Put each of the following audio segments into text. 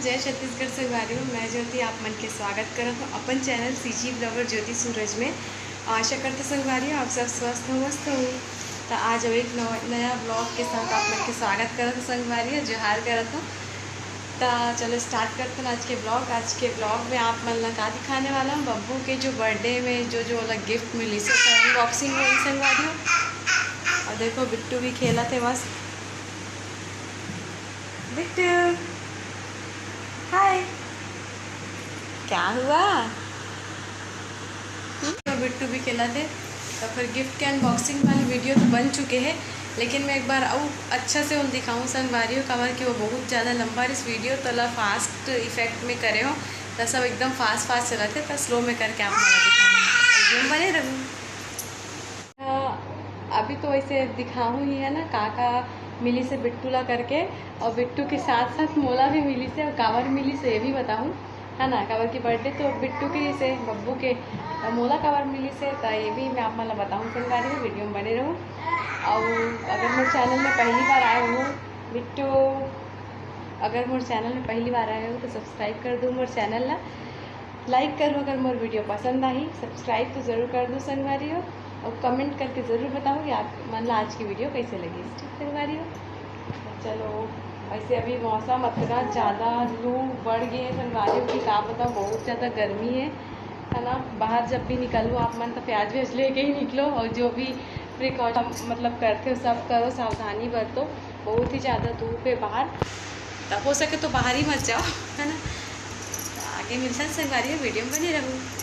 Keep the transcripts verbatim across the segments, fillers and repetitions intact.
जय छत्तीसगढ़ संगवारी हो, मैं ज्योति आप मन के स्वागत करत हूँ अपन चैनल सीजी ब्लॉगर ज्योति सूरज में। आशा करत हूँ संगवारी हो आप सब स्वस्थ हो, मस्त हो। तो आज अब एक नव-, नया ब्लॉग के साथ आप मन के स्वागत करत हूँ संगवारी हो, जोहार करत हूँ। तो चलो स्टार्ट करते हैं आज के ब्लॉग। आज के ब्लॉग में आप मन ला का दिखाने वाला हूँ, बब्बू के जो बर्थडे में जो जो वाला गिफ्ट मिली से अनबॉक्सिंग होई संगवारी हो। और देखो बिट्टू भी खेलत हे मस्त। बिट्टू, हाय, क्या हुआ? हम्म? तो बिट्टू भी खेलत हे। तो फिर गिफ्ट के अनबॉक्सिंग वाली वीडियो तो बन चुके हैं, लेकिन मैं एक बार अउ अच्छा से उन दिखाऊँ संगवारी हो, काबर कि वो बहुत ज़्यादा लंबा इस वीडियो तो ला फास्ट इफेक्ट में करे हो, तो सब एकदम फास्ट फास्ट चलत हे, तो स्लो में करके आप मन ला दिखाऊँ, वीडियो में बने रहू। अ, अभी तो वैसे दिखाहूँ ही है ना, का का मिली से बिट्टू ला करके, और बिट्टू के साथ साथ मोला भी मिली से, और काबर मिली से ये भी बताहूँ, है ना, काबर की बर्थडे तो बिट्टू के ही से, बब्बू के, तो मोला काबर मिली से, तो ये भी मैं आप मन ला बताहूँ संगवारी हो, वीडियो में बने रहू। और अगर मोर चैनल में पहली बार आए हो बिट्टू, अगर मोर चैनल में पहली बार आए हो तो सब्सक्राइब कर दो मोर चैनल ला, लाइक करो अगर मोर वीडियो पसंद आही, सब्सक्राइब तो ज़रूर कर दो संगवारी हो, और कमेंट करके ज़रूर बताओ कि आप मन ला आज की वीडियो कैसे लगी, ठीक संगवारी हो। चलो, वैसे अभी मौसम इतना ज़्यादा लू बढ़ गई है संगवारी हो कि का बताओ, बहुत ज़्यादा गर्मी है, है ना। बाहर जब भी निकलो आप मन तो प्याज व्याज लेके ही निकलो, और जो भी प्रिकॉशन मतलब करते हो सब करो, सावधानी बरतो। बहुत ही ज़्यादा धूप है बाहर, तब हो सके तो बाहर ही मत जाओ, है ना। तो आगे मिलता है संगवारी हो, वीडियो में बने रहू।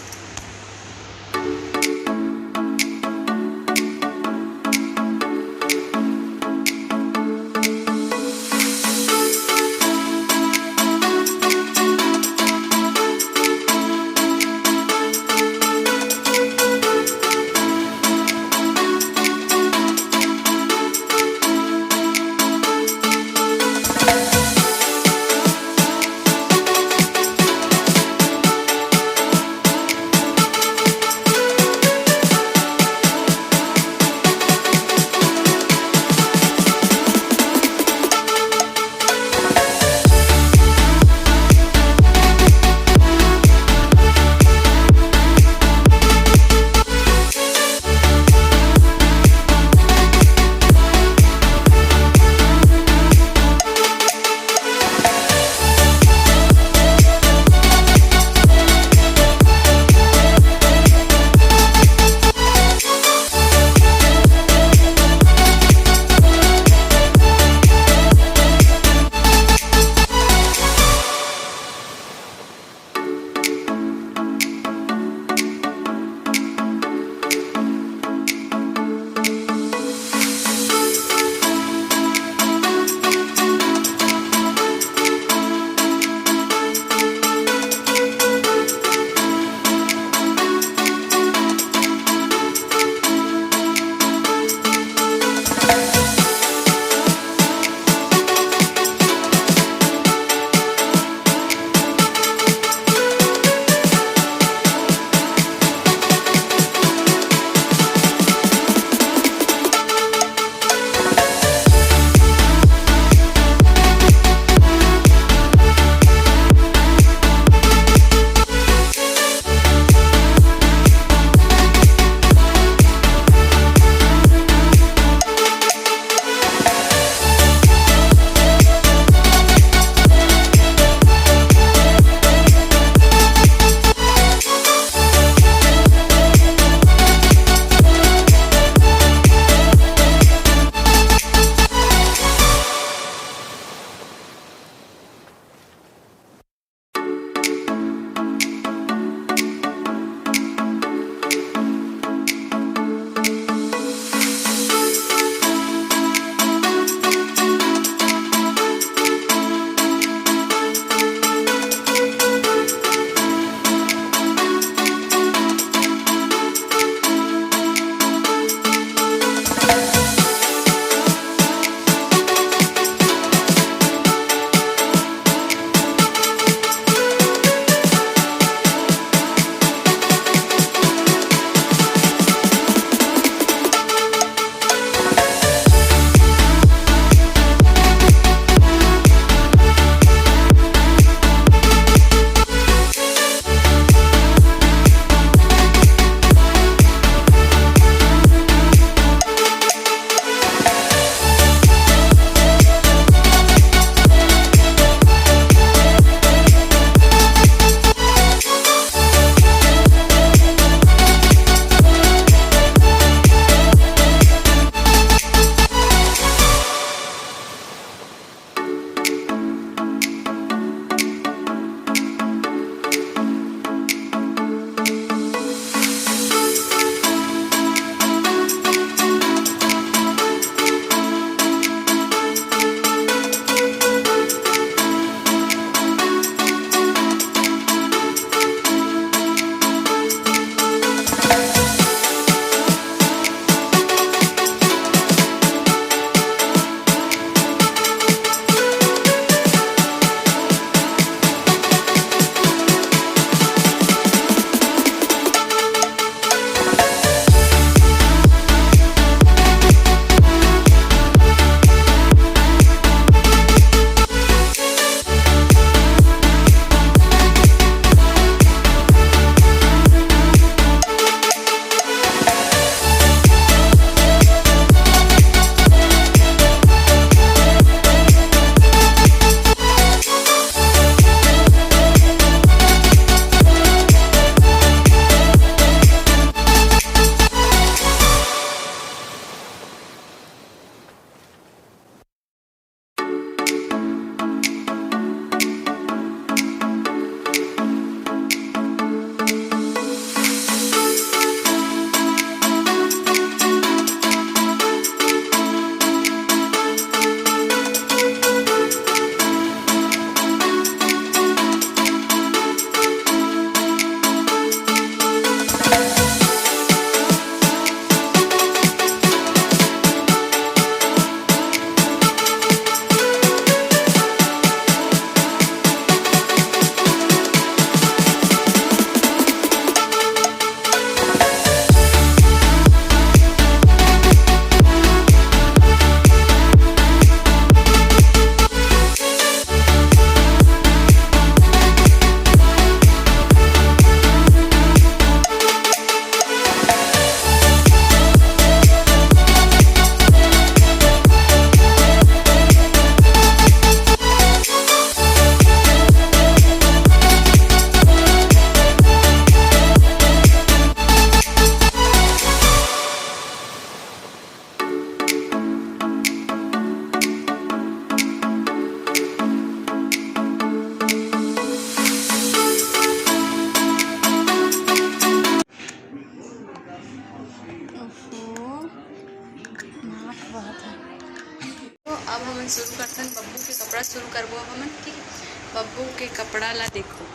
बब्बू के कपड़ा ला देखो।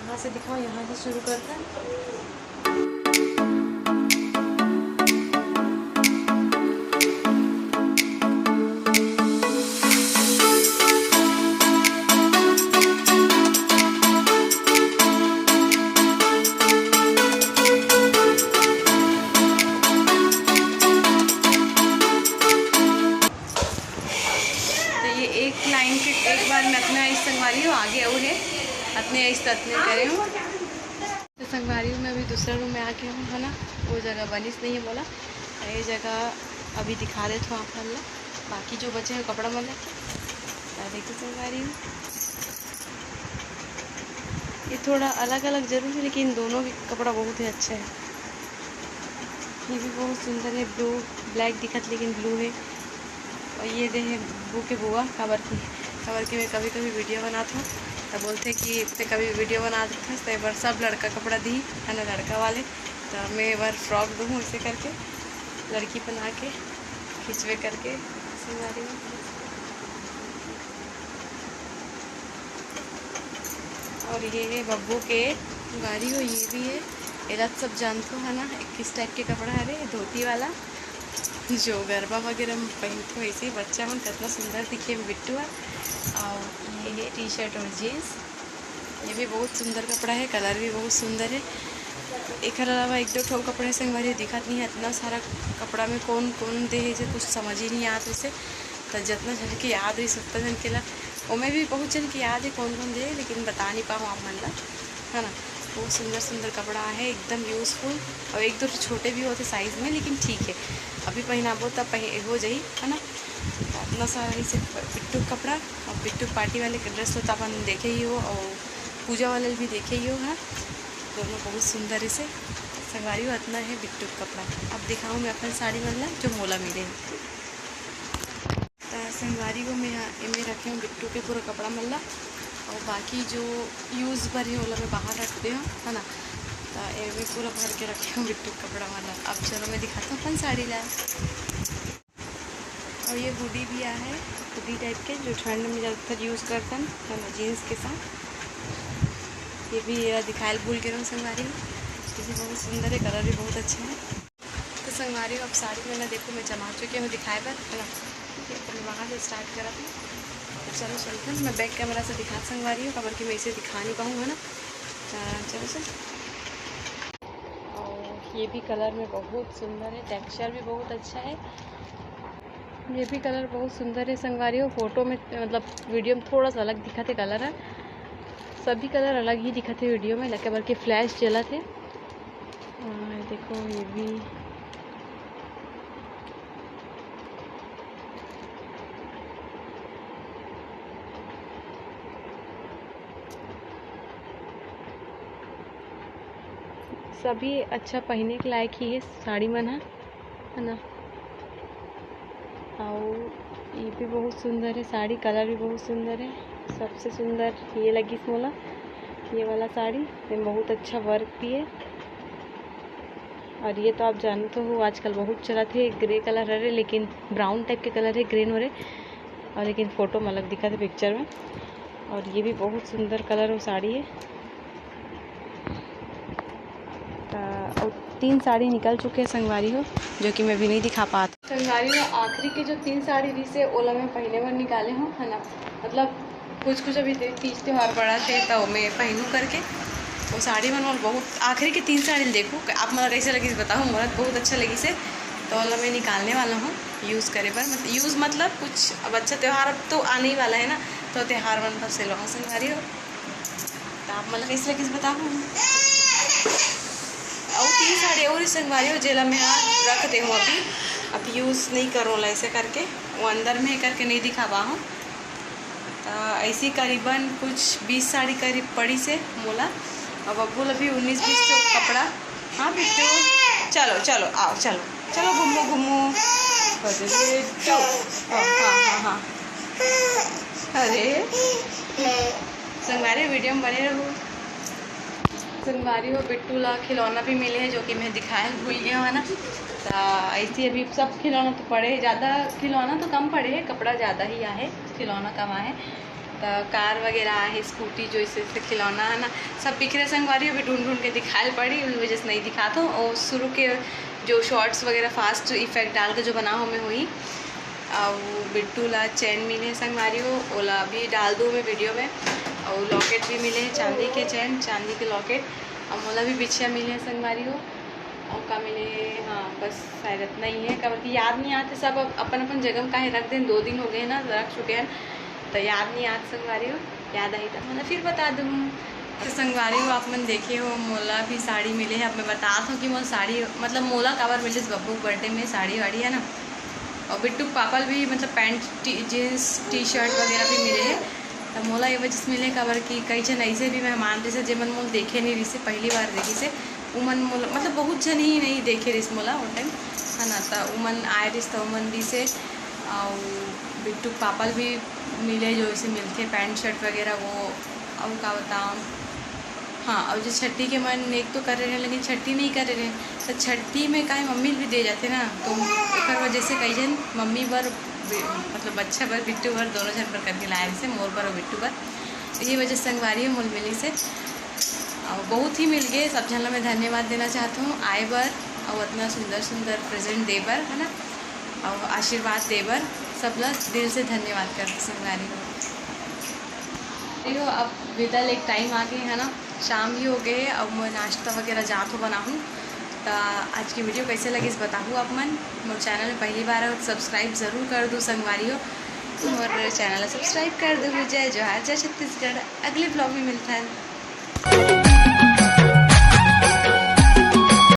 यहाँ से दिखाओ, यहाँ से शुरू करते हैं। तो ये एक लाइन के एक बार में अतना आइस संगवारी हो, आगे अउ हे, अतने आइस तो अतने करे हो। तो संगवारी हो, मैं अभी दूसरा रूम में आ गया हूँ, है ना, वो जगह बनिस नहीं है बोला, तो ये जगह अभी दिखा देत हूँ आप मन ला। बाकी जो बचे हैं कपड़ा मन ला, तो देखो संगवारी हो, ये थोड़ा अलग अलग जरूर है, लेकिन दोनों भी कपड़ा बहुत ही अच्छा है। ये भी बहुत सुंदर है, ब्लू ब्लैक दिखत, लेकिन ब्लू है। और ये दे है बू के बुआ, काबर की, काबर की मैं कभी कभी वीडियो बनात हूँ, तो बोलते कि इतने कभी वीडियो बनात हस, तो एक बार सब लड़का कपड़ा दी, है ना, लड़का वाले, तो मैं एक बार फ्रॉक दूँ इसे करके, लड़की बना के, खिंचवे करके, सिंगारी में। और ये है बब्बू के गाड़ी हो, ये भी है, एला तो सब जानथो है ना, किस टाइप के कपड़ा हरे, धोती वाला, जो गरबा वगैरह में पहनथो, ऐसे ही बच्चा मन कितना सुंदर दिखे बिट्टू है। और ये है टी शर्ट और जीन्स, ये भी बहुत सुंदर कपड़ा है, कलर भी बहुत सुंदर है। एकर अलावा एक दो ठो कपड़ा संगवारी दिखत नहीं है, इतना सारा कपड़ा में कौन कौन दे है, जे कुछ समझ ही नहीं आत वैसे। तो जितना जन के याद रही, उतना जन के ला, ओमे भी बहुत जन के याद है कौन कौन दे, लेकिन बता नहीं पाऊँ आप मन ला, है ना। बहुत सुंदर सुंदर कपड़ा है, एकदम यूजफुल। और एक दो छोटे भी होते साइज में, लेकिन ठीक है, अभी पहनाबो तब पह-, हो जाही, है ना। तो इतना सारा इसे बिट्टू कपड़ा, और बिट्टू पार्टी वाले के ड्रेस तो अपन देखे ही हो, और पूजा वाले भी देखे ही हो, है ना। दोनों बहुत सुंदर इसे संगवारी हो, इतना है बिट्टू कपड़ा। अब दिखाऊँ मैं अपन साड़ी मन ला जो मोला मिले। त संगवारी हो, मैं हा-, एमे रखे हूँ बिट्टू के पूरा कपड़ा मन ला, और बाकी जो यूज बर है, ओला मैं बाहर रख दे हूँ, है ना। त एमे पूरा भर के रखे हूँ बिट्टू के कपड़ा मन ला। अब चलो, मैं दिखाता हूँ अपन साड़ी ला। और ये हुडी भी आ है, हुडी टाइप के, जो ठंड में ज़्यादातर यूज करते हैं, है ना, जीन्स के साथ। ये भी, ये दिखायल भूल गए हूँ संगवारी हो। ये भी बहुत सुंदर है, कलर भी बहुत अच्छा है। तो संगवारी हो, अब साड़ी मन ला देखो, मैं जमा चुके हूँ दिखाए बर, है ना। ठीक है, तो मैं वहाँ से स्टार्ट करत हूँ। तो चलो चलते हैं, मैं बैक कैमरा से दिखा संगवारी हो, काबर कि मैं इसे दिखा नहीं पाऊँ, है ना। तो चलो चल। और ये भी कलर में बहुत सुंदर है, टेक्सचर भी बहुत अच्छा है। ये भी कलर बहुत सुंदर है संगवारी हो। फोटो में, मतलब वीडियो में थोड़ा सा अलग दिखत है कलर है, सभी कलर अलग ही दिखत है वीडियो में, लगे बल्कि फ्लैश जलत है। और देखो ये भी सभी अच्छा पहने के लायक ही है साड़ी मन ह, है ना। अउ ये भी बहुत सुंदर है साड़ी, कलर भी बहुत सुंदर है। सबसे सुंदर ये लगिस मोला, ये वाला साड़ी, एमे बहुत अच्छा वर्क भी है। और ये तो आप जानते हो आजकल बहुत चलत है, ग्रे कलर हरे, लेकिन ब्राउन टाइप के कलर है, ग्रीन हो रहे, और लेकिन फोटो में अलग दिखत है पिक्चर में। और ये भी बहुत सुंदर कलर हो साड़ी है। त अउ तीन साड़ी निकल चुके हैं संगवारी हो, जो कि मैं भी नहीं दिखा पात। संगवारी हो, आखिरी के जो तीन साड़ी रहिसे, ओला मैं पहने बर निकाले हूँ, है ना। मतलब कुछ कुछ अभी ते-, तीज त्योहार पड़त हे, त ओमे पहनू करके। वो साड़ी मन मोला बहुत, आखिरी के तीन साड़ी ल देखो, आप मन ला कैसे लगिस बताओ, मोला तो बहुत अच्छा लगिस हे। तो ओला मैं निकालने वाला हूँ यूज़ करे बर, मतलब यूज़ मतलब कुछ, अब अच्छा त्योहार अब तो आने ही वाला है ना, तो त्योहार मन बर सिलवाऊँ संगवारी हो। त आप मन ला कैसे लगिस बताहू। अउ तीन साड़ी और संगवारी हो, जेला मैं हा रख दे हूँ अभी, अभी यूज़ नहीं करूँ ला, ऐसे करके वो अंदर में करके नहीं दिखा पाहूँ। त ऐसी करीबन कुछ बीस साड़ी करीब पड़िस हे मोला। अब बब्बू ला भी उन्नीस बीस ठो कपड़ा। हाँ बिट्टू, चलो चलो, आओ चलो, चलो घूमो घूमो। अरे बिट्टू, हाँ हाँ हाँ हाँ। अरे संगवारी वीडियो में बने रहो। संगवारी हो, बिट्टू ला खिलौना भी मिले है, जो कि मैं दिखाए भूल गया हूँ, है ना। त ऐसे अभी सब खिलौना तो पड़े है, ज़्यादा खिलौना तो कम पड़े है, कपड़ा ज़्यादा ही आहे, खिलौना कम आहे। त कार वगैरह आहे, स्कूटी, जो इसे, इसे खिलौना है ना, सब बिखरे संगवारी, अभी ढूंढ ढूंढ के दिखाए पड़ी, उही वजह से नहीं दिखात हूँ। और शुरू के जो शॉट्स वगैरह फास्ट इफेक्ट डाल के जो बना हो में हुई। और बिट्टू ला चेन मिले संगवारी हो, ओला अभी डाल दूँ मैं वीडियो में। और लॉकेट भी मिले है, चांदी के चेन, चांदी के लॉकेट। और मोला भी बिछिया मिले है संगवारी हो। और का मिले, हाँ, बस शायद इतना ही है, काबर कि याद नहीं आते सब अपन अपन जगह में काहे रख देन, दो दिन हो गए हैं ना रख चुके हैं, तो याद नहीं आते संगवारी हो, याद आई तो मैं फिर बता दूँ। तो संगवारी हो, आप मन देखे हो, मोला भी साड़ी मिले है। अब मैं बतात हूँ कि मोला साड़ी, मतलब मोला काबर मिले बब्बू बर्थडे में साड़ी वाड़ी है ना, और बिट्टू के पापा ल भी मतलब pant, T, jeans, T shirt वगैरह भी मिले है। तो मोला ये वजह से मिले, काबर कि कई झन ऐसे भी मेहमान जैसे जेमन मोला देखे नहीं रहिसे, पहली बार देखिसे, उमन मोला मतलब बहुत झन ही नहीं देखे रहिस मोला वो टाइम, है ना। तो उमन आए रहिस तो उमन दिसे, और बिट्टू के पापा ल भी मिले, जो इसे मिलते पैंट शर्ट वगैरह वो, और का बताऊँ। हाँ, और जो छठी के मन एक तो करे रहे, लेकिन छठी नहीं करे रहे, तो छठी में काहे मम्मी ल भी दे जाते ना, तो ओकर वजह से कई झन मम्मी बर, बि-, मतलब बच्चा बर, बिट्टू बर, दोनों झन बर करके लाए रहिसे, मोर बर और बिट्टू बर। तो ये वजह से संगवारी हो मोल मिलिसे, और बहुत ही मिल गए। सब झन ला मैं धन्यवाद देना चाहत हूँ आए बर, और इतना सुंदर सुंदर प्रेजेंट दे बर, है ना, और आशीर्वाद दे बर। सब ला दिल से धन्यवाद करते संगवारी हो। यो, अब विदा ले के टाइम आ गए है ना, शाम भी हो गए। अब मैं नाश्ता वगैरह जात हो बनाहूँ। तो आज की वीडियो कैसे लगिस बताहू आप मन। मोर चैनल में पहली बार हो तो सब्सक्राइब जरूर कर दू संगवारी हो, मोर चैनल ला सब्सक्राइब कर दू। जय जोहार, जय छत्तीसगढ़। अगले ब्लॉग में मिलता है।